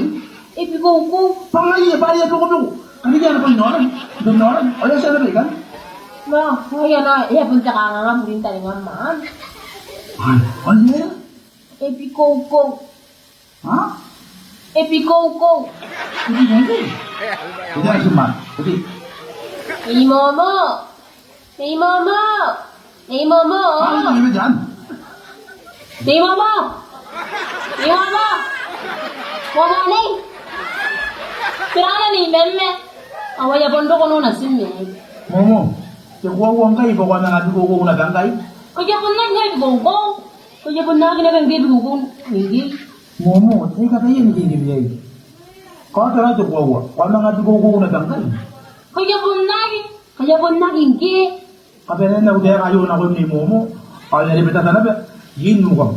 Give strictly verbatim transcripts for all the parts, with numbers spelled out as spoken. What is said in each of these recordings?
iai? E bikoukou. Bwa ngaia, bwa e a bikoukou. Kanga e a nako i noran, i noran. Ao e a tia naba ikanne. Ma, ngaia anne, e a bon te kanganga burin taninga man. Ai, ai, e? E bikoukou. Ha? E bikoukou. E bikoukou? E bikoukou. Nei Momo. Nei Momo. Nei Momo. Ai, nei Momo. Nei Momo. Nei Momo. Momo nei. Tera anne nei Meme? Ao e a bon roko nako natim. Momo. Te koaua ngkai bwa ko a manga bikoukou naba ngkai? Ko a bon aki ngai bikoukou. Ko a bon aki naba ngke bikoukou ngke. Momo, tai kataia ni kekebe iai. Ko a tara te koaua, ko a manga bikoukou naba ngkai? Ko a bon aki, ko a bon aki ngke. Kabanea au taeka aio nakoim nei Momo, ao e na rebetata naba, iai nukam.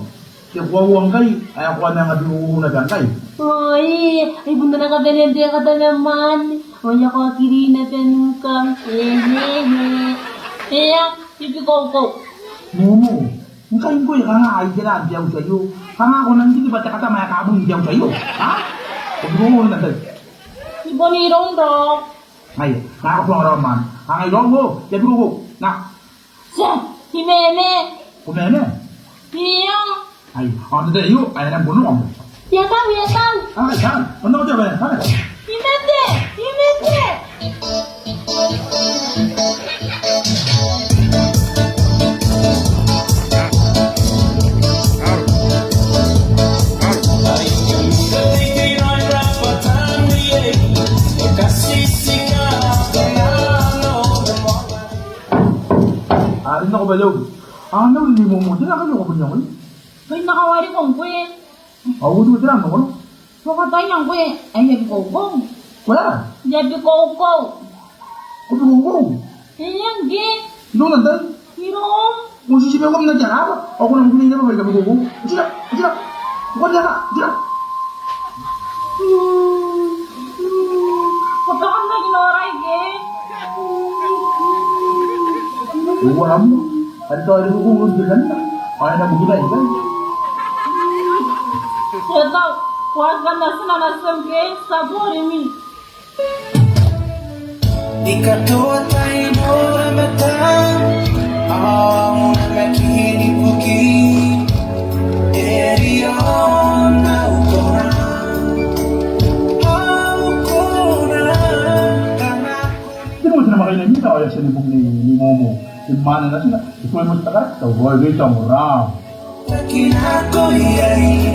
Te koaua ngkai, ae ko a manga bikoukou naba ngkai? Oi, ai bon ana kabanea n taekana man, ao e a kaokiri naba nukam, ehehe. E a, e bikoukou. Momo, ngkai ngkoe kanga ai tera n te auti aio? Kanga ko nang tiki bwa te katama ae kabun n te auti aio? Ha? Ko bikoukou naba ngkai? I bon iroura. Ngaia, nako tuanga rawa man. Kanga iroura, e a bikoukou. Nako. Tia, i Meme. Ko Meme? Ia. Ai, ao n te tai aio, ai nang bon nako. Ia tau, ia tau. Ai, tau. Bon nako te Meme, ai. I Mete, i Mete. Are nako bwa iau. A, nao nei Momo, tera ngkai ae ko bon iangoia? Kai N na kawariko ngkoe. Ao ko tera n ongora? Ko kataia ngkoe ae I a bikoukou? Ko aera? I a bikoukou. Ko bikoukou? Eng, ngke. Iroun antai? Iroum. Ko titibe ko mena te araba. Ao ko nang kunea naba bwa I a bikoukou. Tira, tira. Ko nang tira. Ko taku N na aki norai ke. Uaram. Antai ae bikoukou n te kanna? Ao e na bukinai ikai. E tau, ko a tia n natina natim ke, ti a boo rimwi. I katoa tai n ora matan, ao n na makin ibukin te riaon au kona, au kona, kanga ko. Tera ngkai te namwakaina ni mita ao e a tia ni bung nei, nei Momo. Te mwaane natina, e tuai motitakara, tau raoi ke tau mora. Taki nako iai,